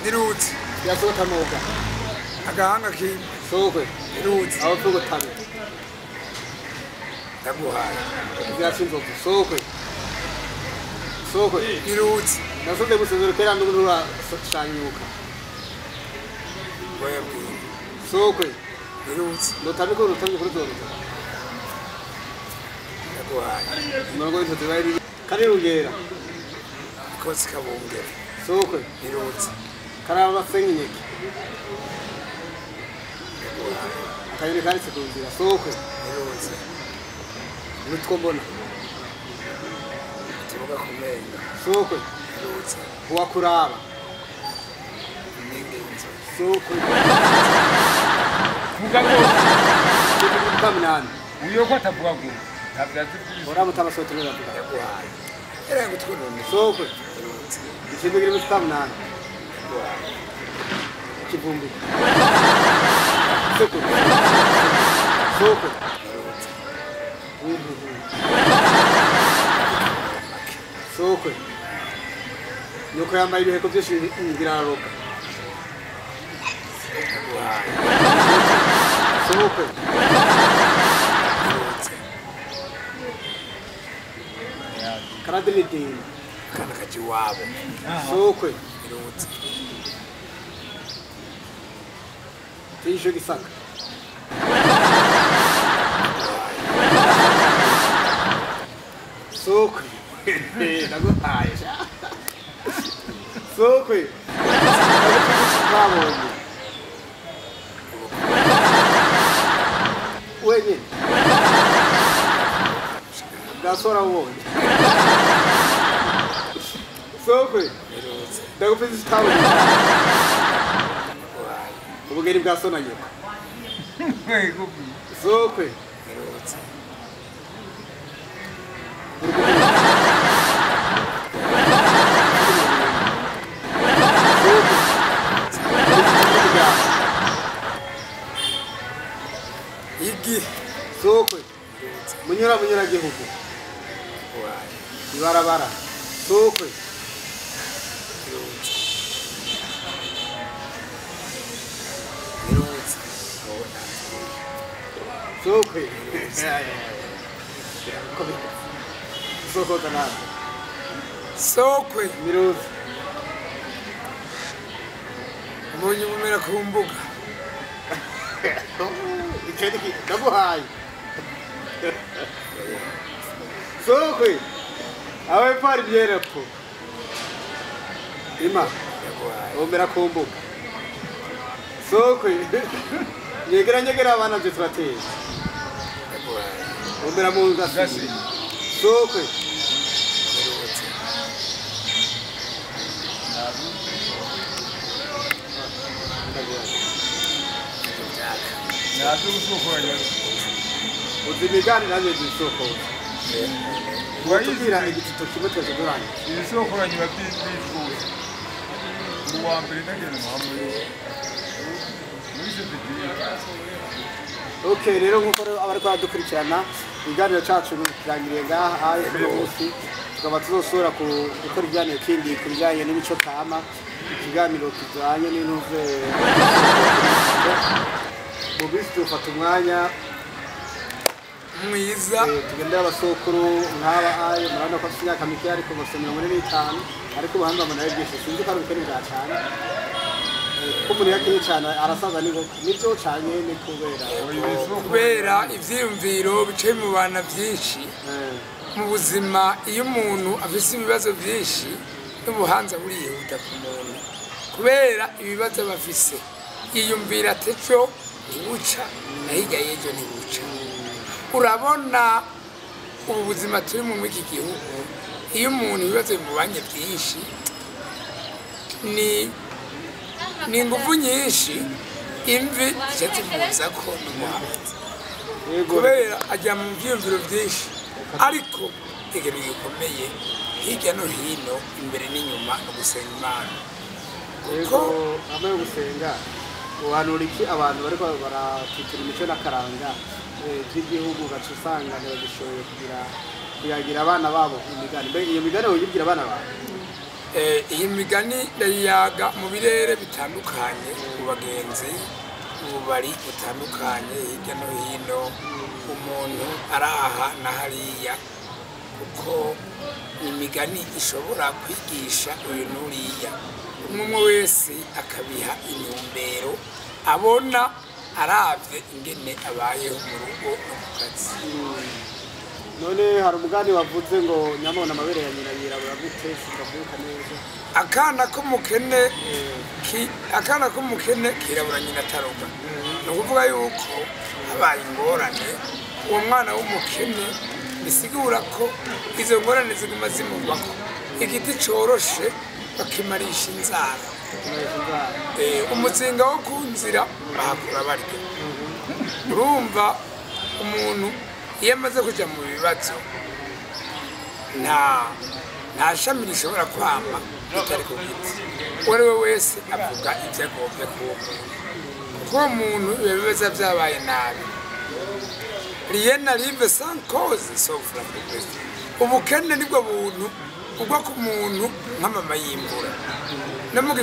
Nirutse. Yasohoka moga. Agahanga kimwe. Sokwe. Nirutse. Aho tugutame. Ndaguhaye. Zirashinzovu. Sokwe. Sokwe. Nirutse. Nasoze gusezera kera ndugurura shanyuka. Wayabwiye. Sokwe. Nirutse. Ndotamye ko rutamye kuri zoruta. Ndaguhaye. Nubwo intozi bari kari rugera. Kotsi kabungera. Sokwe. Nirutse. Karaba senyinyeke. Ndaguhaye. Akanyoni karitse ku nzira. Sokwe. Nirutse. Nitwo mbona. Tuvuga kumenga. Sokwe. Nirutse. Uwakuraba. Ningenzo. Sokwe. Vuga rwose. Kamunani. Uyo ko atavuga rwose. Ntabwo azi ibyiza. Uramuta abasote neza. Ndaguhaye. Era ngutwunone. Sokwe. Nirutse. Ikintu kiri muri kamunani. Ndaguhaye. Ikivumbi. Sokwe. Sokwe. Nirutse. Sokwe. Nyoko yambaye ibiheko byinshi ngira araroga. Ndaguhaye. Sokwe. Nirutse. Karadiridini. Akana kaja iwabo. Sokwe. Nirutse. Tisho gisaka. Sokwe. Ndaguhaye. Sokwe. Ndagufite wenyine. Gasora ubonye. Sokwe. Nirutse. Ndagufite itabonye. Ndaguhaye. Ubugeni bwa so na nyoko. Yego. Sokwe. Nirutse. Igi. Igi. Sokwe. Nirutse. Munyura munyura gihugu. Ndaguhaye. Ibarabara. Sokwe. Nirutse. Nirutse. Abona. Sokwe. Sokwe nawe. Sokwe. Miruzi. Umunyu bumera ku mbuga. Ikindi ndaguhaye. Sokwe. Awe pari byerepfo. Ima. Ndaguhaye. Bumera ku mbuga. Sokwe. Nyegera nyegera abana byo turateye. Ndaguhaye. Bumera mu ngasi. Sokwe. Nirutse. Ntabwo usokoranya. Uzi imigani nanjye nzi isoko. Watubwira igitito kimwe twese durangiye. Ibisokoranya biba byiza rwose. Mu wa mbere nageze hamwe. Muri CPD. Okay, rero nkuko rero abariko baradukurikirana ikiganiro cacu kirangiriye ngaha ayo kuri uyu munsi tukaba tuzosubira gukora ikiganiro kindi ku bijanye n'imico kama, ikiganiro kijanye n'intuze mu bisi tufata umwanya Mwiza. Tugendera abasokuru nk'aba ayo murabona ko afite imyaka mike ariko bose 45 ariko ubuhanga mbona ari bwinshi sinzi ko ari ubukene bwa cane. Kuko umuntu iyo akenye cane arasaza n'ingoga nivyo cane ni kubera Kubera ivyiyumviro bicaye mu bana vyinshi mu buzima. Iyo umuntu afise ibibazo vyinshi n'ubuhanza burihuta ku muntu kubera ibibazo aba afise yiyumvira ati ejo ntibuca na hirya y'ejo ntibuca. Urabona ubu buzima turi mu iki gihugu iyo umuntu ibibazo bimubanye byinshi ni ingufu nyinshi imvi zica zimuza ko n'umuhanzi kubera ajya mu byiyumviro byinshi ariko ikintu gikomeye hirya no hino imbere n'inyuma no gusenga Imana. Kuko hamwe yo gusenga uhanura iki abantu bariko baratitira imico n'akaranga by'igihugu ugaca usanga ntibagishoboye kuyagira abana babo imigani. Mbega iyo migani woyibwira abana bawe? Iyi migani ndayiyaga mu birere bitandukanye, mu bagenzi, mu bubari butandukanye, hirya no hino, umuntu araha na hariya, kuko imigani ishobora kwigisha uyu n'uriya, umwe umwe wese akabiha intumbero abona aravye ingene abayeho mu rugo no ku kazi. None hari umugani wavuze ngo nyamubona amabere ya nyina yirabura gute? Sindavuka neza. Akana k'umukene akana k'umukene kirabura nyina ataroga. Ni ukuvuga yuko habaye ingorane, uwo mwana w'umukene bisigura ko izo ngorane ziguma zimuvako. Igiti coroshe bakimarisha inzara. Kimarisha inzara. Umuzinga wo ku nzira bahakura barya. Urumva umuntu iyo amaze kuja mu bibazo, nta shami rishobora kwama ritari ku giti. Uwo ari we wese avuga ibyo agombye k'uwo muntu, kuko uwo muntu biba bibazo vyabaye nabi. Rien n'arrive sans cause sauf la pauvreté. Ubukene nibwo buntu bugwa ku muntu nk'amama y'imvura no mu